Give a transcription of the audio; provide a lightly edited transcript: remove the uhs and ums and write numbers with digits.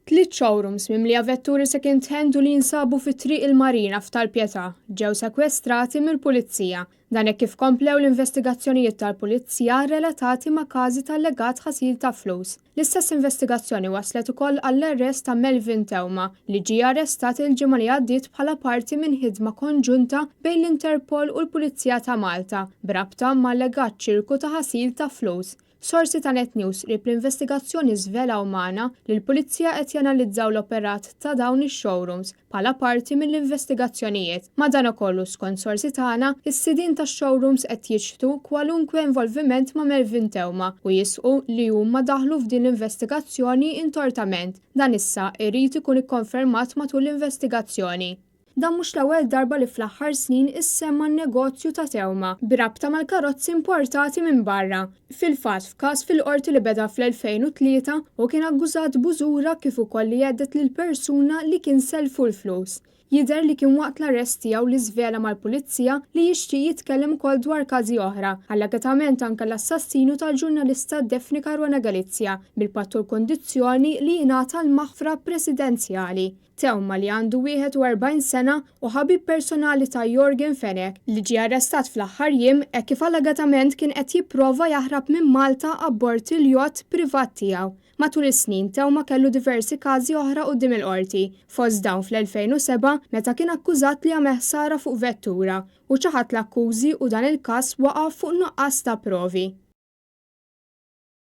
Tliet showrooms mimlija vetturi second hand u li jinsabu fi Triq il-Marina f'Tal-Pietà ġew sekwestrati mill-Pulizija. Dan hekk kif komplew l-investigazzjonijiet tal-Pulizija relatati ma' każi ta' allegat ħasil ta' flus. L-istess investigazzjoni waslet ukoll għall-arrest ta' Melvin Theuma li ġie arrestat il-ġimgħa li għaddiet bħala parti minn ħidma konġunta bejn l-Interpol u l-Pulizija ta' Malta b'rabta ma' allegat ċirku ta' ħasil ta' flus. Sorsi ta' Net News qrib l-investigazzjoni żvelaw magħna li l-Pulizija qed janalizzaw l-operat ta' dawn ix-showrooms bħala parti mill-investigazzjonijiet. Madanakollu, skont sorsi tagħna, is-sidien tax-showrooms qed jiċħdu kwalunkwe involviment ma' Melvin Theuma u jisħqu li huma daħlu f'din l-investigazzjoni intortament. Dan issa jrid ikun ikkonfermat matul l-investigazzjoni. Dan mhux l-ewwel darba li fl-aħħar snin issemma n-negozju ta' Theuma b'rabta mal-karozzi importati minn barra. Fil-fatt, f'każ fil-Qorti li beda fl-2003, hu kien akkużat b'użura kif ukoll li hedded lil persuna li kien sellfu l-flus. Jidher li kien waqt l-arrest tiegħu li żvela mal-Pulizija li jixtieq jitkellem ukoll dwar każi oħra, allegatament anke l-assassinju tal-ġurnalista Daphne Caruana Galizia, bil-patt u l-kundizzjoni li jingħata l-maħfra presidenzjali. Theuma li għandu 41 sena u ħabib personali ta' Yorgen Fenech, li ġie arrestat fl-aħħar jiem hekk kif allegatament kien qed jipprova jaħrab minn Malta abbord il-yacht privat tiegħu. Matul is-snin Theuma kellu diversi każi oħra quddiem il-Qorti, fost dawn fl-2007 meta kien akkużat li għamel ħsara fuq vettura u ċaħad l-akkużi u dan il-każ waqa' fuq nuqqas ta' provi.